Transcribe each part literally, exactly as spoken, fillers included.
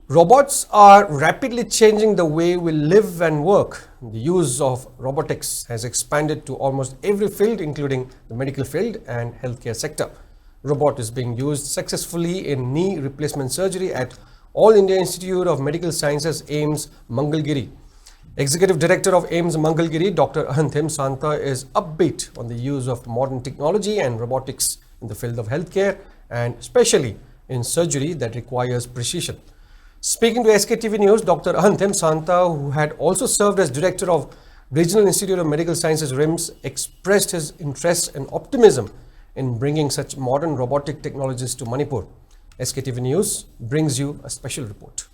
Robots are rapidly changing the way we live and work. The use of robotics has expanded to almost every field, including the medical field and healthcare sector. Robot is being used successfully in knee replacement surgery at All India Institute of Medical Sciences AIIMS Mangalgiri. Executive Director of AIIMS Mangalgiri, Doctor Ahanthim Santa, is upbeat on the use of modern technology and robotics in the field of healthcare, and especially in surgery that requires precision. Speaking to S K T V News, Doctor Ahanthim Santa, who had also served as Director of Regional Institute of Medical Sciences RIMS, expressed his interest and optimism in bringing such modern robotic technologies to Manipur. S K T V News brings you a special report.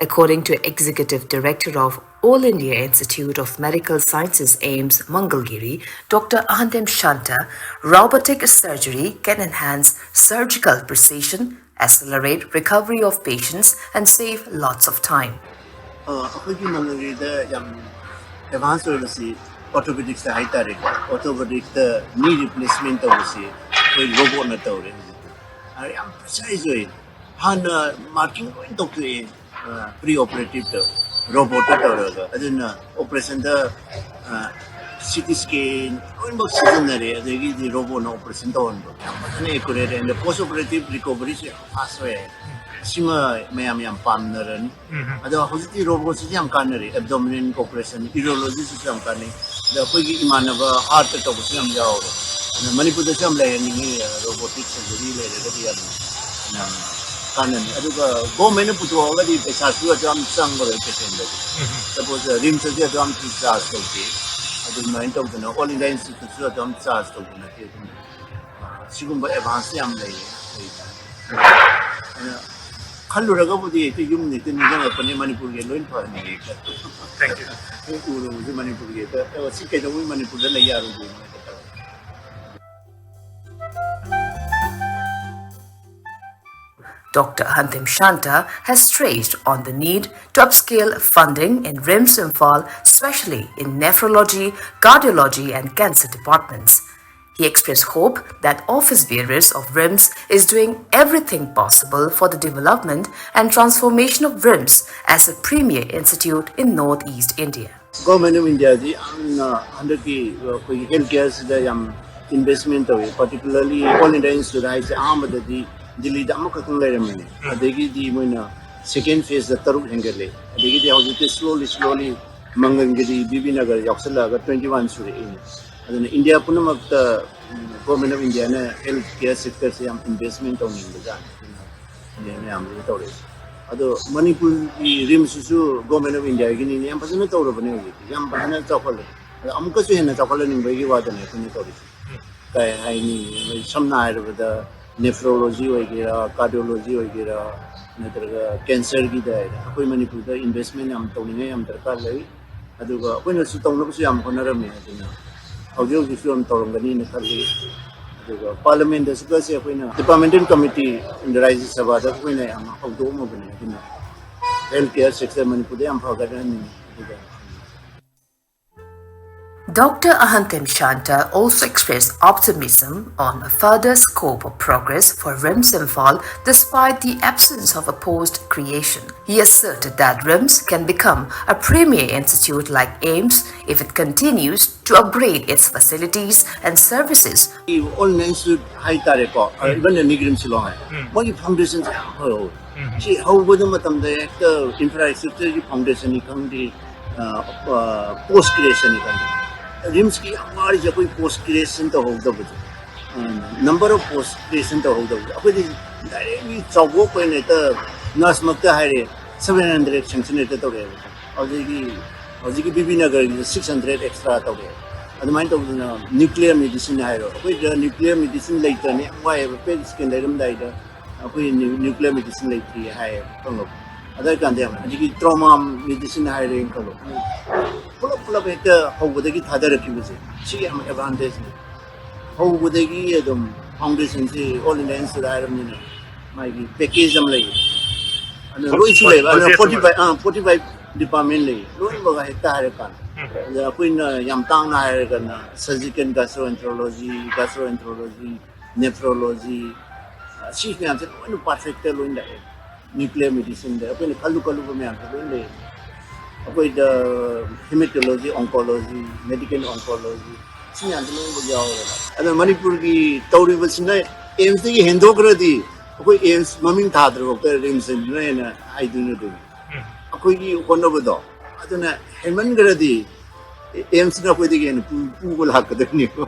According to Executive Director of All India Institute of Medical Sciences AIIMS Mangalgiri, Doctor Ahanthim Santa, robotic surgery can enhance surgical precision, accelerate recovery of patients, and save lots of time. ꯑꯩꯈꯣꯏꯒꯤ ꯃꯅꯤꯄꯨꯔꯤꯗ ꯌꯥꯝ advance ꯑꯣꯏꯕꯁꯤ ꯑꯣꯔꯊꯣꯄꯦꯗꯤꯛꯁꯇ ꯍꯥꯏꯇꯥꯔꯦꯀꯣ꯫ ꯑꯣꯔꯊꯣꯄꯦꯗꯤꯛꯁꯇ ꯅꯤ replacement ꯇꯧꯕꯁꯤ ꯑꯩꯈꯣꯏ ꯔꯣꯕꯣꯠꯅ ꯇꯧꯔꯦ ꯍꯧꯖꯤꯛꯇꯤ꯫ ꯑꯗ ꯌꯥꯝ ꯄ꯭ꯔꯤꯁꯥꯏꯖ ꯑꯣꯏ꯫ ꯍꯥꯟꯅ ꯃꯥꯔꯀꯤꯡ ꯂꯣꯏ ꯇꯧꯊꯣꯛꯑꯦ꯫ ꯄ꯭ꯔꯤ ꯑꯣꯄꯔꯦꯇꯤꯞꯇ ꯔꯣꯕꯣꯠꯇ ꯇꯧꯔꯒ ꯑꯗꯨꯅ ꯑꯣꯄꯔꯦꯁꯟꯗ ꯁꯤ ꯇꯤ ꯁ꯭ꯀꯦꯟ ꯂꯣꯏꯅꯃꯛ ꯁꯤꯖꯤꯟꯅꯔꯦ꯫ ꯑꯗꯒꯤꯗꯤ ꯔꯣꯕꯣꯠꯅ ꯑꯣꯄꯔꯦꯁꯟ ꯇꯧꯍꯟꯕ ꯌꯥꯝ ꯐꯖꯅ ꯑꯦꯀꯨꯔꯦꯠ ꯑꯦꯟ ꯄꯣꯁ ꯑꯣꯄꯔꯦꯇꯤꯞ ꯔꯤꯀꯣꯚꯔꯤꯁꯨ ꯌꯥꯝ ꯐꯥꯁ ꯑꯣꯏ꯫ ꯁꯤꯃ ꯃꯌꯥꯝ ꯌꯥꯝ ꯄꯥꯝꯅꯔꯅꯤ꯫ ꯑꯗꯣ ꯍꯧꯖꯤꯛꯇꯤ ꯔꯣꯕꯣꯠꯁꯤꯁꯨ ꯌꯥꯝ ꯀꯥꯟꯅꯔꯦ꯫ ꯑꯦꯕꯗꯣꯃꯤꯅꯦꯜ ꯑꯣꯄꯔꯦꯁꯟ, ꯌꯨꯔꯣꯂꯣꯖꯤꯁꯤꯁꯨ ꯌꯥꯝ ꯀꯥꯟꯅꯩ꯫ ꯑꯗ ꯑꯩꯈꯣꯏꯒꯤ ꯏꯃꯥꯟꯅꯕ ꯍꯥꯔꯠꯇ ꯇꯧꯕꯁꯨ ꯌꯥꯝ ꯌꯥꯎꯔꯦ꯫ ꯑꯗ ꯃꯅꯤꯄꯨꯔꯗꯁꯨ ꯌꯥꯝ ꯂꯩꯍꯟꯅꯤꯡꯉꯤ ꯔꯣꯕꯣꯇꯤꯛ ꯁꯔꯖꯔꯤ ꯂꯩꯔꯒꯗꯤ ꯌꯥꯝ ꯌꯥꯝ ꯀꯥꯟꯅꯅꯤ꯫ ꯑꯗꯨꯒ ꯒꯣꯔꯃꯦꯟꯅ ꯄꯨꯊꯣꯛꯑꯒꯗꯤ ꯄꯩꯁꯥꯁꯨ ꯑꯗꯨ ꯌꯥꯝ ꯆꯪꯉꯔꯣꯏ ꯄꯦꯁꯦꯟꯗꯗꯤ꯫ ꯁꯄꯣꯁ ꯔꯤꯝꯁꯇꯗꯤ ꯑꯗꯨ ꯌꯥꯝ ꯆꯥꯔꯖ ꯇꯧꯗꯦ꯫ ꯑꯗꯨꯃꯥꯏꯅ ꯇꯧꯗꯅ ꯑꯣꯜ ꯏꯟꯗꯤꯌꯥ ꯏꯟꯁꯇꯤꯇ꯭ꯌꯨꯠꯁꯨ ꯑꯗꯨ ꯌꯥꯝ ꯆꯥꯔꯖ ꯇꯧꯕ ꯅꯠꯇꯦ꯫ ꯑꯗꯨꯅ ꯁꯤꯒꯨꯝꯕ ꯑꯦꯗꯚꯥꯟꯁ ꯌꯥꯝ ꯂꯩꯌꯦ ꯑꯩꯈꯣꯏꯗ꯫ ꯑꯗꯨꯅ ꯈꯜꯂꯨꯔꯒꯕꯨꯗꯤ ꯍꯦꯛꯇ ꯌꯨꯝꯗ ꯍꯦꯛꯇ ꯅꯤꯡꯁꯤꯡꯉꯛꯄꯅꯦ, ꯃꯅꯤꯄꯨꯔꯒꯤ ꯂꯣꯏ ꯐꯍꯟꯅꯤꯡꯉꯦ꯫ ꯍꯦꯛ ꯎꯔꯨꯕꯁꯦ ꯃꯅꯤꯄꯨꯔꯒꯤ ꯍꯦꯛꯇ, ꯑꯦ, ꯁꯤ ꯀꯩꯗꯧꯕꯩ ꯃꯅꯤꯄꯨꯔꯗ ꯂꯩ ꯌꯥꯔꯣꯏꯗꯣꯏꯅꯣ ꯍꯦꯛꯇ ꯇꯧꯋꯦ꯫ Doctor Ahantim Shanta has stressed on the need to upscale funding in RIMS Imphal, especially in nephrology, cardiology, and cancer departments. He expressed hope that office bearers of RIMS is doing everything possible for the development and transformation of RIMS as a premier institute in Northeast India. Government of India ꯗꯤ ꯌꯥꯝꯅ ꯍꯟꯗꯛꯀꯤ ꯑꯩꯈꯣꯏꯒꯤ health care ꯁꯤꯗ ꯌꯥꯝ investment ꯇꯧꯏ꯫ Particularly All India Institute ꯍꯥꯏꯁꯦ ꯑꯍꯥꯟꯕꯗꯗꯤ ꯗꯤꯜꯂꯤꯗ ꯑꯃꯈꯛꯇꯪ ꯂꯩꯔꯝꯕꯅꯦ꯫ ꯑꯗꯒꯤꯗꯤ ꯃꯣꯏꯅ second phase ꯗ ꯇꯔꯨꯛ ꯍꯦꯟꯒꯠꯂꯦ꯫ ꯑꯗꯒꯤꯗꯤ ꯍꯧꯖꯤꯛꯇꯤ slowly slowly ꯃꯪꯒꯟꯒꯤꯗꯤ ꯕꯤ ꯕꯤ ꯅꯒꯔ ꯌꯥꯎꯁꯜꯂꯛꯑꯒ twenty one ꯁꯨꯔꯛꯏꯅꯦ꯫ ꯑꯗꯨꯅ ꯏꯟꯗꯤꯌꯥ ꯄꯨꯝꯅꯃꯛꯇ Government of India ꯅ health care sector ꯁꯦ ꯌꯥꯝ investment ꯇꯧꯅꯤꯡꯕꯖꯥꯠꯅꯤ꯫ ꯑꯗꯨꯅ ꯃꯌꯥꯝꯁꯤꯅ ꯇꯧꯔꯛꯏꯁꯦ꯫ ꯑꯗꯣ ꯃꯅꯤꯄꯨꯔꯒꯤ RIMS ꯁꯤꯁꯨ Government of India ꯒꯤꯅꯤꯅꯦ, ꯌꯥꯝ ꯐꯖꯅ ꯇꯧꯔꯕꯅꯦ ꯍꯧꯖꯤꯛꯇꯤ, ꯌꯥꯝ ꯐꯖꯅ ꯆꯥꯎꯈꯠꯂꯦ꯫ ꯑꯗꯣ ꯑꯃꯨꯛꯀꯁꯨ ꯍꯦꯟꯅ ꯆꯥꯎꯈꯠꯍꯟꯅꯤꯡꯕꯒꯤ ꯋꯥꯗꯅꯦ ꯑꯩꯈꯣꯏꯅ ꯇꯧꯔꯤꯁꯦ꯫ ꯀꯩ ꯍꯥꯏꯅꯤ, ꯁꯝꯅ ꯍꯥꯏꯔꯕꯗ nephrology ꯑꯣꯏꯒꯦꯔꯥ, cardiology ꯑꯣꯏꯒꯦꯔꯥ, ꯅꯠꯇ꯭ꯔꯒ cancer ꯒꯤꯗ ꯑꯩꯈꯣꯏ ꯃꯅꯤꯄꯨꯔꯗ investment ꯌꯥꯝ ꯇꯧꯅꯤꯡꯉꯥꯏ ꯌꯥꯝ ꯗꯔꯀꯥꯔ ꯂꯩ꯫ ꯑꯗꯨꯒ ꯑꯩꯈꯣꯏꯅꯁꯨ ꯇꯧꯅꯕꯁꯨ ꯌꯥꯝ ꯍꯣꯠꯅꯔꯝꯃꯤ꯫ ꯑꯗꯨꯅ ꯍꯧꯖꯤꯛ ꯍꯧꯖꯤꯛꯁꯨ ꯌꯥꯝ ꯇꯧꯔꯝꯒꯅꯤꯅ ꯈꯜꯂꯤ꯫ ꯑꯗꯨꯒ Parliament ꯗꯁꯨ ꯀꯁꯦ ꯑꯩꯈꯣꯏꯅ Departmental Committee in the Rajya Sabha ꯗ ꯑꯩꯈꯣꯏꯅ ꯌꯥꯝ ꯍꯧꯗꯣꯛꯑꯝꯃꯕꯅꯤ꯫ ꯑꯗꯨꯅ health care sector ꯃꯅꯤꯄꯨꯔꯗ ꯌꯥꯝ ꯐꯒꯠꯍꯟꯅꯤꯡꯉꯤ꯫ ꯑꯗꯨꯒ Doctor Ahantim Shanta also expressed optimism on a further scope of progress for RIMS Imphal despite the absence of a post creation. He asserted that RIMS can become a premier institute like AIIMS if it continues to upgrade its facilities and services. All India Institute ꯍꯥꯏꯇꯥꯔꯦꯀꯣ, even the NIGRIHMS Shillong ꯍꯥꯏ, ꯃꯣꯏꯒꯤ foundation ꯁꯦ ꯌꯥꯝ ꯐꯍꯧꯋꯦ꯫ ꯁꯤ ꯍꯧꯕꯗ ꯃꯇꯝꯗ ꯍꯦꯛꯇ infrastructure ꯒꯤ foundation ꯅꯤ ꯈꯪꯗꯦ, post creation ꯅꯤ ꯈꯪꯗꯦ, RIMS ꯀꯤ ꯌꯥꯝ ꯋꯥꯔꯤꯁꯦ ꯑꯩꯈꯣꯏ post creation ꯇꯧꯍꯧꯗꯕꯁꯦ, number of post creation ꯇꯧꯍꯧꯗꯕꯁꯦ꯫ ꯑꯩꯈꯣꯏꯗꯤ directly ꯆꯥꯎꯕꯣꯛ ꯑꯣꯏꯅ ꯍꯦꯛꯇ nurse ꯃꯛꯇ ꯍꯥꯏꯔꯦ, seven hundred sanction ꯍꯦꯛꯇ ꯇꯧꯔꯛꯑꯦꯕ꯫ ꯑꯗꯨꯗꯒꯤ ꯍꯧꯖꯤꯛꯀꯤ ꯕꯤ ꯕꯤ ꯅꯒꯔꯒꯤꯁꯨ six hundred extra ꯇꯧꯔꯛꯑꯦ꯫ ꯑꯗꯨꯃꯥꯏꯅ ꯇꯧꯗꯅ nuclear medicine ꯍꯥꯏꯔꯣ, ꯑꯩꯈꯣꯏꯗ nuclear medicine ꯂꯩꯇ꯭ꯔꯅꯦ ꯌꯥꯝ ꯋꯥꯏꯑꯦꯕ꯫ PET scan ꯂꯩꯔꯝꯗꯥꯏꯗ ꯑꯩꯈꯣꯏ nuclear medicine ꯂꯩꯇ꯭ꯔꯤ ꯍꯥꯏꯌꯦꯕ, ꯈꯪꯉꯕ? ꯑꯗꯨ ꯀꯥꯟꯗ ꯌꯥꯝ ꯍꯧꯖꯤꯛꯀꯤ trauma medicine ꯍꯥꯏꯔꯦ, ꯈꯪꯉꯕ? ꯄꯨꯂꯞ ꯄꯨꯂꯞ ꯍꯦꯛꯇ ꯍꯧꯕꯗꯒꯤ ꯊꯥꯗꯔꯛꯈꯤꯕꯁꯦ, ꯁꯤ ꯌꯥꯝ advantage ꯅꯤ꯫ ꯍꯧꯕꯗꯒꯤ ꯑꯗꯨꯝ foundation ꯁꯤ All India Institute ꯍꯥꯏꯔꯕꯅꯤꯅ ꯃꯥꯒꯤ ꯄꯦꯀꯦꯖ ꯑꯃ ꯂꯩ꯫ ꯑꯗꯨ ꯂꯣꯏꯁꯨ ꯂꯩꯕ, ꯑꯗꯨꯅ forty five forty five department ꯂꯩ, ꯂꯣꯏꯅꯃꯛ ꯍꯦꯛꯇ ꯍꯥꯏꯔꯀꯥꯟꯗ꯫ ꯑꯗ ꯑꯩꯈꯣꯏꯅ ꯌꯥꯝ ꯇꯥꯡꯅ ꯍꯥꯏꯔꯒꯅ ꯁꯔꯖꯤꯀꯦꯜ ꯒꯥꯁꯇ꯭ꯔꯣ ꯑꯦꯟꯇ꯭ꯔꯣꯂꯣꯖꯤ, ꯒꯥꯁꯇ꯭ꯔꯣ ꯑꯦꯟꯇ꯭ꯔꯣꯂꯣꯖꯤ, ꯅꯦꯐ꯭ꯔꯣꯂꯣꯖꯤ, ꯁꯤ ꯃꯌꯥꯝꯁꯦ ꯂꯣꯏꯅ ꯄꯔꯐꯦꯛꯇ ꯂꯣꯏꯅ ꯂꯥꯛꯑꯦ꯫ ꯅ꯭ꯌꯨꯀ꯭ꯂꯤꯌꯔ ꯃꯦꯗꯤꯁꯤꯟꯗ ꯑꯩꯈꯣꯏꯅ ꯈꯜꯂꯨ ꯈꯜꯂꯨꯕ ꯃꯌꯥꯝꯁꯦ ꯂꯣꯏꯅ ꯂꯩ꯫ ꯑꯩꯈꯣꯏꯗ ꯍꯦꯃꯦꯇꯣꯂꯣꯖꯤ, ꯑꯣꯟꯀꯣꯂꯣꯖꯤ, ꯃꯦꯗꯤꯀꯦꯜ ꯑꯣꯟꯀꯣꯂꯣꯖꯤ, ꯁꯤ ꯃꯌꯥꯝꯁꯦ ꯂꯣꯏꯅꯃꯛ ꯌꯥꯎꯔꯦꯕ꯫ ꯑꯗꯣ ꯃꯅꯤꯄꯨꯔꯒꯤ ꯇꯧꯔꯤꯕꯁꯤꯅ ꯑꯦꯝꯁꯇꯒꯤ ꯍꯦꯟꯗꯣꯛꯈ꯭ꯔꯗꯤ ꯑꯩꯈꯣꯏ ꯑꯦꯝꯁ ꯃꯃꯤꯡ ꯊꯥꯗ꯭ꯔꯐꯥꯎꯗ ꯔꯤꯝꯁꯅ ꯍꯦꯟꯅ ꯍꯥꯏꯗꯣꯏꯅꯤ ꯑꯗꯨꯅꯤ꯫ ꯑꯩꯈꯣꯏꯒꯤ ꯍꯣꯠꯅꯕꯗꯣ ꯑꯗꯨꯅ ꯍꯦꯟꯃꯟꯈ꯭ꯔꯗꯤ ꯑꯦꯝꯁꯅ ꯑꯩꯈꯣꯏꯗꯒꯤ ꯍꯦꯟꯅ ꯄꯨ-, ꯄꯨꯕ ꯂꯥꯛꯀꯗꯣꯏꯅꯦꯕ꯫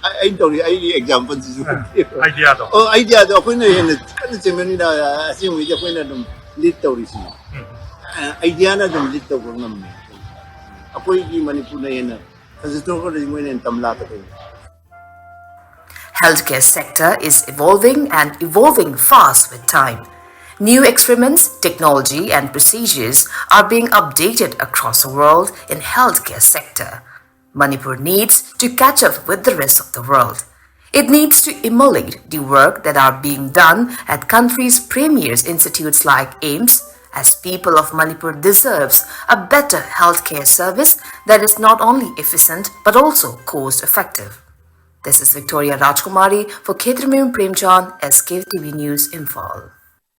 ꯑꯩ, ꯑꯩꯅ ꯇꯧꯔꯤ ꯑꯩꯒꯤ ꯑꯦꯛꯖꯥꯝꯄꯜꯁꯤꯁꯨ꯫ ꯑꯥꯏꯗꯤꯌꯥꯗꯣ꯫ ꯑꯣ, ꯑꯥꯏꯗꯤꯌꯥꯗꯣ ꯑꯩꯈꯣꯏꯅ ꯍꯦꯟꯅ ꯀꯟꯅ ꯆꯦꯟꯕꯅꯤꯅ ꯑꯁꯦꯡꯕꯩꯗꯤ ꯑꯩꯈꯣꯏꯅ ꯑꯗꯨꯝ ꯂꯤꯗ ꯇꯧꯔꯤꯁꯤꯅꯤ꯫ ꯑꯥꯏꯗꯤꯌꯥꯅ ꯑꯗꯨꯝ ꯂꯤꯗ ꯇꯧꯕ ꯉꯝꯃꯦ꯫ ꯑꯩꯈꯣꯏꯒꯤ ꯃꯅꯤꯄꯨꯔꯅ ꯍꯦꯟꯅ ꯐꯖꯊꯣꯛꯈ꯭ꯔꯗꯤ ꯃꯣꯏꯅ ꯍꯦꯟꯅ ꯇꯝ ꯂꯥꯛꯀꯗꯣꯏꯅꯤ꯫ Healthcare sector is evolving and evolving fast with time. New experiments, technology and procedures are being updated across the world in healthcare sector. Manipur needs to catch up with the rest of the world. It needs to emulate the work that are being done at country's premier institutes like AIIMS, as people of Manipur deserves a better healthcare service that is not only efficient but also cost effective. This is Victoria Rajkumari for Khetramiun Premchand, S K T V News, Imphal.